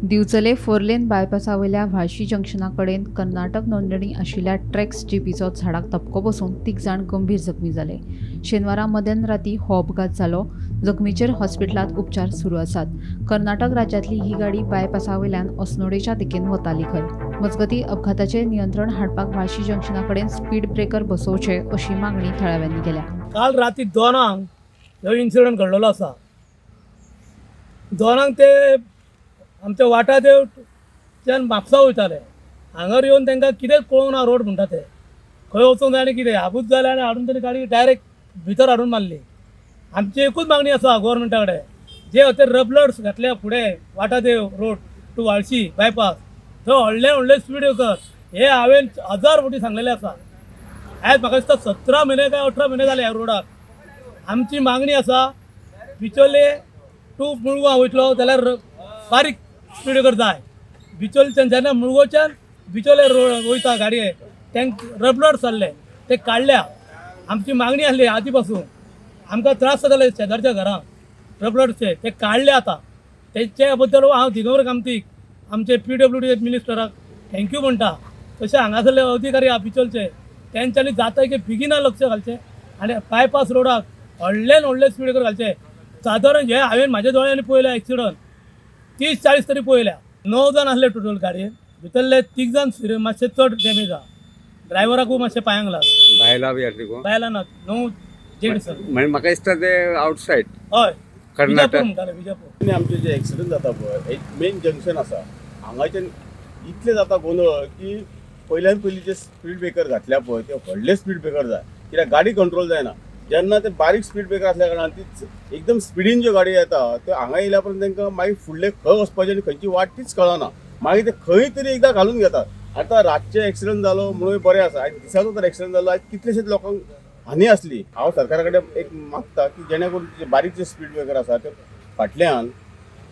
दिवचले four lane बायपासावयल्या Vhalshi जंक्शना कडेन कर्नाटक नोंदणी आशिल्ल्या ट्रॅक्स जिपीचो झाडाक धपको बसून 3 जाण गंभीर जखमी जाले. शेनवारा मध्यान राती हो अपघात जालो. जखमीचेर हॉस्पिटलांत उपचार सुरू आसात. कर्नाटक राज्यांतली ही गाडी बायपासावयल्यान अस्नोडेच्या दिकेन वताली खंय. मजगतीं अपघाताचेर नियंत्रण हाडपाक व्हाळशी जंक्शना कडेन स्पीड ब्रेकर बसोवचे अशी मागणी थळाव्यांनी केल्या. काल राती 2 हो इन्सिडंट घडलेलो आसा. 2 ते आमच्या वाठादेवच्यान म्हापसा वयताले. हांगर येवन तांकां कितेंच कळूंक ना रोड म्हणटा ते खंय वचूंक जाय आनी कितें आबूज जालें आनी हाडून ताणी गाडी डायरेक्ट भितर हाडून मारली. आमची एकूच मागणी आसा गोवोरमेंटा कडेन, जे ते रबलर्स घातल्या फुडें Vathadev road two Vhalshi bypass थंय व्हडले व्हडले स्पीड ब्रेकर हे हांवें 1000 फावटी सांगलेलें आसा. आयज म्हाका दिसता 17 म्हयने काय 18 म्हयने जाले ह्या रोडाक. आमची मागणी आसा बिचोले टू मुळगांव वयतलो जाल्यार बारीक स्पीड ब्रेकर जाय. बिचोलेच्यान जेन्ना मुळगांवच्यान बिचोले रोड वयता गाडये तांकां रबलर चल्ले ते काडल्या. आमची मागणी आसली आदी पासून, आमकां त्रास जाताले शेजारच्या घरांक रबलर्सचे, ते काडले आतां. तेचे बद्दल हांव दिगंबर कामतीक आमचे PWD मिनिस्टराक thank you म्हणटा. तशें हांगासरले अधिकारी आहा बिचोलचे तेंच्यांनी जाता की बेगिना लक्ष घालचें आनी बायपास रोडाक व्हडल्यान व्हडले स्पीड ब्रेकर घालचे. सादारण हे हांवें म्हाज्या दोळ्यांनी पळयल्या एक्सिडंट 30-40 तरी पळयल्या. 9 जाण आसले टोटल गाडयेन, भितरले 3 जाण मातशे चड डॅमेज आहा. ड्रायव्हराकूय मातशें पांयांक लागला. बायलां बी आसली गो? बायलां ना, 9 जेंट्स. म्हणजे म्हाका दिसता ते आवटसायड. हय, कर्नाटक म्हणटाले विजापूर. आनी आमचे जे एक्सिडंट जाता पळय एक मेन जंक्शन आसा हांगाच्यान इतले जाता गोंदळ की पयल्यान पयलीं जे स्पीड ब्रेकर घातल्या पळय ते व्हडले स्पीड ब्रेकर जाय, कित्याक गाडी कंट्रोल जायना. जेन्ना ते बारीक स्पीड ब्रेकर आसल्या कारणान ती एकदम स्पिडीन ज्यो गाडी येता त्यो हांगा येयल्या उपरांत तांकां मागीर फुडले खंय वचपाचें आनी खंयची वाट तीच कळना. मागीर ते खंय तरी एकदां घालून घेतात. आतां रातचे एक्सिडंट जालो म्हणून बरें आसा, आयज दिसाचो तर एक्सिडंट जालो आयज कितलेशेच लोकांक हानी आसली. हांव सरकारा कडेन एक मागता की जेणे करून जे बारीक जे स्पीड ब्रेकर आसा ते फाटल्यान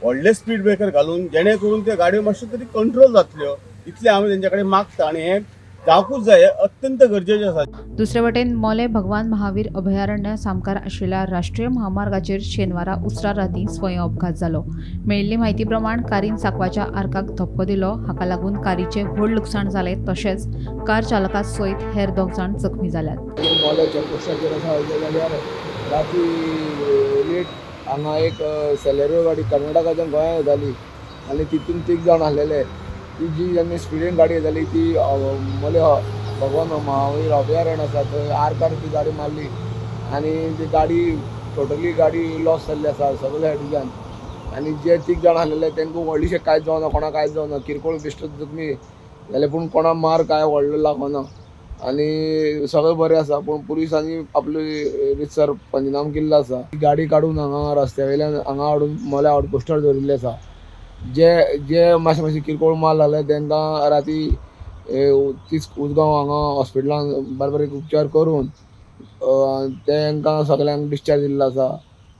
व्हडले स्पीड ब्रेकर घालून जेणे करून त्यो गाडयो मातश्यो तरी कंट्रोल जातल्यो इतलें आमी तेंच्या कडेन मागता आनी हें जावकूच जाय, अत्यंत गरजेचें आसा. दुसरे वटेन मोले भगवान महावीर अभयारण्य सामकार आशिल्ल्या राष्ट्रीय महामार्गाचेर शेनवारा उसरा राती स्वयं अपघात जालो. मेळिल्ली म्हायती प्रमाण कारीन सांकवाच्या आर्काक धपको दिलो. हाका लागून कारीचें व्हड लुकसाण जालें. तशेंच कार चालका सयत हेर 2 जाण जखमी जाल्यात. मोले चेकपोस्टाचेर आसा जाल्यार राती लेट हांगा एक सेलेरो गाडी कर्नाटकाच्यान गोंया येताली आनी तितून 3 जाण आसलेले. ती जी जेन्ना स्पिडीन गाडी येताली ती मोले भगवान महावीर अभयारण्य आसा थंय आर्कार ती गाडी मारली आनी ती गाडी टोटली गाडी लॉस जाल्ली आसा सगळे सायडीच्यान. आनी जे 3 जाण आसलेले तांकां व्हडलीशें कांयच जावना, कोणाक कांयच जावना, किरकोळ बेश्टो जखमी जाले, पूण कोणाक मार कांय व्हडलो लागना आनी सगळें बरें आसा. पूण पुलिसांनी आपली रितसर पंचनाम केल्लो आसा. गाडी काडून हांगा रस्त्या वयल्यान हांगा हाडून मोले आवटपोस्टार दवरिल्ले आसा. जे जे मातशें मातशें किरकोळ माल जाले तांकां राती तीच उजगांव हांगा हॉस्पिटलान बारीक बारीक उपचार करून तांकां सगल्यांक डिस्चार्ज दिल्लो आसा.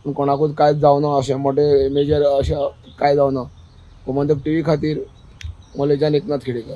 पूण कोणाकूच कांयच जावना अशें मोठें मेजर अशें कांय जावना. गोमंतक टीव्ही खातीर मोलेच्यान एकनाथ खेडेकर.